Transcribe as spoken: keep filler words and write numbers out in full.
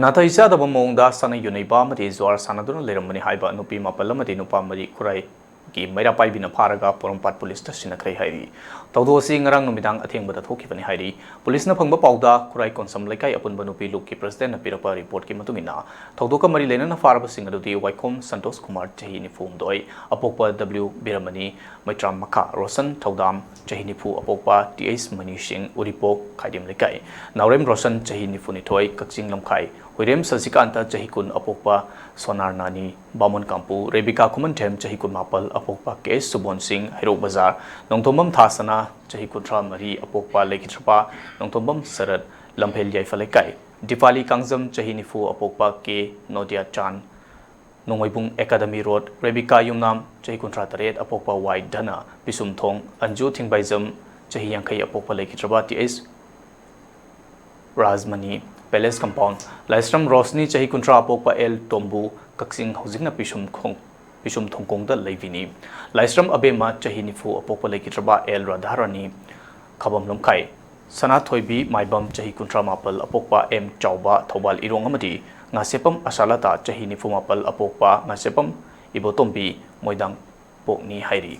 ꯅꯥꯇꯩ ꯆꯥꯗꯕ ꯃꯑꯣꯡꯗ ꯁꯥꯟꯅ ꯌꯨꯅꯩꯕ ꯑꯃꯗꯤ ꯖꯨꯋꯥꯔ ꯁꯥꯟꯅꯗꯨꯅ ꯂꯩꯔꯝꯕꯅꯤ ꯍꯥꯏꯕ ꯅꯨꯄꯤ ꯃꯥꯄꯜ ꯑꯃꯗꯤ ꯅꯨꯄꯥ ꯃꯔꯤ ꯈꯨꯔꯥꯏꯒꯤ ꯃꯩꯔꯥ ꯄꯥꯏꯕꯤꯅ ꯐꯥꯔꯒ ꯄꯣꯔꯣꯝꯄꯥꯠ ꯄꯨꯂꯤꯁꯇ ꯁꯤꯟꯅꯈ꯭ꯔꯦ ꯍꯥꯏꯔꯤ꯫ ꯊꯧꯗꯣꯛ ꯑꯁꯤ ꯉꯔꯥꯡ ꯅꯨꯃꯤꯗꯥꯡ ꯑꯊꯦꯡꯕꯗ ꯊꯣꯛꯈꯤꯕꯅꯤ ꯍꯥꯏꯔꯤ꯫ ꯄꯨꯂꯤꯁꯅ ꯐꯪꯕ ꯄꯥꯎꯗ ꯈꯨꯔꯥꯏ ꯀꯣꯟꯁꯝ ꯂꯩꯀꯥꯏ ꯑꯄꯨꯟꯕ ꯅꯨꯄꯤ ꯂꯨꯞꯀꯤ ꯄ꯭ꯔꯁꯤꯗꯦꯟꯠꯅ ꯄꯤꯔꯛꯄ ꯔꯤꯄꯣꯔꯠꯀꯤ ꯃꯇꯨꯡ ꯏꯟꯅ ꯊꯧꯗꯣꯛꯀ ꯃꯔꯤ ꯂꯩꯅꯅ ꯐꯥꯔꯕꯁꯤꯡ ꯑꯗꯨꯗꯤ ꯋꯥꯏꯈꯣꯝ ꯁꯟꯇꯣꯁ ꯀꯨꯃꯥꯔ, ꯆꯍꯤ ꯅꯤꯐꯨ ꯍꯨꯝꯗꯣꯏ, ꯑꯄꯣꯛꯄ ꯗꯕ꯭ꯂꯤꯎ ꯕꯤꯔꯃꯅꯤ, ꯃꯩꯇ꯭ꯔꯥꯝ ꯃꯈꯥ ꯔꯣꯁꯟ ꯊꯧꯗꯥꯝ, ꯆꯍꯤ ꯅꯤꯐꯨ, ꯑꯄꯣꯛꯄ ꯇꯤ ꯑꯩꯆ ꯃꯅꯤ ꯁꯤꯡ, ꯎꯔꯤꯄꯣꯛ ꯈꯥꯏꯗꯦꯝ ꯂꯩꯀꯥꯏ, ꯅꯥꯎꯔꯦꯝ ꯔꯣꯁꯟ, ꯆꯍꯤ ꯅꯤꯐꯨ ꯅꯤꯊꯣꯏ, ꯀꯛꯆꯤꯡ ꯂꯝꯈꯥꯏ, ꯍꯨꯏꯔꯦꯝ ꯁꯁꯤꯀꯥꯟꯇ, ꯆꯍꯤ ꯀꯨꯟ, ꯑꯄꯣꯛꯄ ꯁꯣꯅꯥꯔ ꯅꯥꯅꯤ, ꯕꯥꯃꯣꯟ ꯀꯥꯝꯄꯨ, ꯔꯦꯕꯤꯀꯥ ꯈꯨꯃꯟꯊꯦꯝ, ꯆꯍꯤ ꯀꯨꯟꯃꯥꯄꯜ, ꯑꯄꯣꯛꯄ ꯀꯦ ꯑꯦꯁ ꯁꯨꯕꯣꯟ ꯁꯤꯡ, ꯍꯩꯔꯣꯛ ꯕꯖꯥꯔ, ꯅꯣꯡꯊꯣꯝꯕꯝ ꯊꯥꯁꯅꯥ, ꯆꯍꯤ ꯀꯨꯟꯊ꯭ꯔꯥ ꯃꯔꯤ, ꯑꯄꯣꯛꯄ ꯂꯩꯈꯤꯗ꯭ꯔꯕ ꯅꯣꯡꯊꯣꯝꯕꯝ ꯁꯔꯠ, ꯂꯝꯐꯦꯜ ꯌꯥꯏꯐ ꯂꯩꯀꯥꯏ, ꯗꯤꯄꯥꯂꯤ ꯀꯥꯡꯖꯝ, ꯆꯍꯤ ꯅꯤꯐꯨ, ꯑꯄꯣꯛꯄ ꯀꯦ ꯅꯣꯗꯤꯌꯥ ꯆꯥꯟ, ꯅꯣꯡꯃꯩꯕꯨꯡ ꯑꯦꯀꯥꯗꯃꯤ ꯔꯣꯗ, ꯔꯦꯕꯤꯀꯥ ꯌꯨꯝꯅꯥꯝ, ꯆꯍꯤ ꯀꯨꯟꯊ꯭ꯔꯥ ꯇꯔꯦꯠ, ꯑꯄꯣꯛꯄ ꯋꯥꯏ ꯙꯅ, ꯄꯤꯁꯨꯝꯊꯣꯡ, ꯑꯟꯖꯨ ꯊꯤꯡꯕꯥꯏꯖꯝ, ꯆꯍꯤ ꯌꯥꯡꯈꯩ, ꯑꯄꯣꯛꯄ ꯂꯩꯈꯤꯗ꯭ꯔꯕ T H Rajmani, palace compound, ꯂꯥꯏꯁ꯭ꯔꯝ ꯔꯣꯁꯅꯤ, ꯆꯍꯤ ꯀꯨꯟꯊ꯭ꯔꯥ, ꯑꯄꯣꯛꯄ ꯑꯦꯜ ꯇꯣꯝꯕꯨ, ꯀꯛꯆꯤꯡ ꯍꯧꯖꯤꯛꯅ ꯄꯤꯁꯨꯝ ꯈꯣꯡ-, ꯄꯤꯁꯨꯝ ꯊꯣꯡꯀꯣꯡꯗ ꯂꯩꯕꯤꯅꯤ꯫ ꯂꯥꯏꯁ꯭ꯔꯝ ꯑꯕꯦꯝꯃ, ꯆꯍꯤ ꯅꯤꯐꯨ, ꯑꯄꯣꯛꯄ ꯂꯩꯈꯤꯗ꯭ꯔꯕ ꯑꯦꯜ ꯔꯥꯙꯥꯔꯥꯅꯤ, ꯈꯥꯕꯝ ꯂꯝꯈꯥꯏ꯫ ꯁꯅꯥꯊꯣꯏꯕꯤ ꯃꯥꯏꯕꯝ, ꯆꯍꯤ ꯀꯨꯟꯊ꯭ꯔꯥ ꯃꯥꯄꯜ, ꯑꯄꯣꯛꯄ ꯑꯦꯝ ꯆꯥꯎꯕ, ꯊꯧꯕꯥꯜ ꯏꯔꯣꯡ, ꯑꯃꯗꯤ ꯉꯥꯁꯦꯞꯄꯝ ꯑꯁꯥꯂꯇꯥ, ꯆꯍꯤ ꯅꯤꯐꯨ ꯃꯥꯄꯜ, ꯑꯄꯣꯛꯄ ꯉꯥꯁꯦꯞꯄꯝ ꯏꯕꯣꯇꯣꯝꯕꯤ, ꯃꯣꯏꯗꯥꯡ ꯄꯣꯛꯅꯤ ꯍꯥꯏꯔꯤ꯫